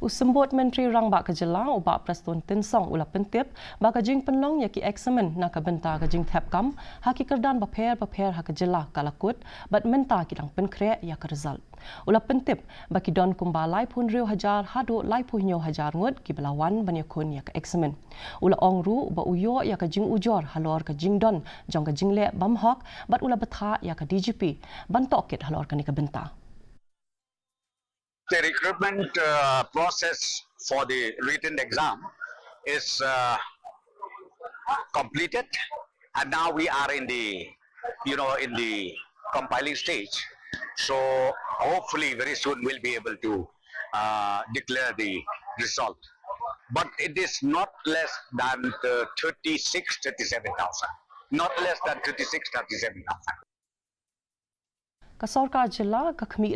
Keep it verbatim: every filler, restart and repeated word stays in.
U Symbud Myntri Rangbah ka Jylla, u Bah Prestone Tynsong, u la pyntip ba ka jingpynlong ïa ki eksamin na ka bynta ka jingthep kam ha ki kyrdan bapher bapher ha ka jylla ka la kut, bad mynta ki dang pynkhreh ïa ka result. U la pyntip ba ki don kumba laiphew hynriew hajar haduh laiphew hynñiew hajar ngut kiba la wan ban ïakhun ïa ka eksamin. U la ong ruh ba u ïoh ïa ka jingujor halor ka jingdon jong ka jingleh bymhok, bad u la bthah ïa ka D G P ban tohkit halor kane ka bynta. The recruitment uh, process for the written exam is uh, completed, and now we are in the, you know, in the compiling stage. So hopefully, very soon we'll be able to uh, declare the result. But it is not less than uh, thirty-six, thirty-seven thousand. Not less than thirty-six, thirty-seven thousand. Ka sorkar jylla ka khmih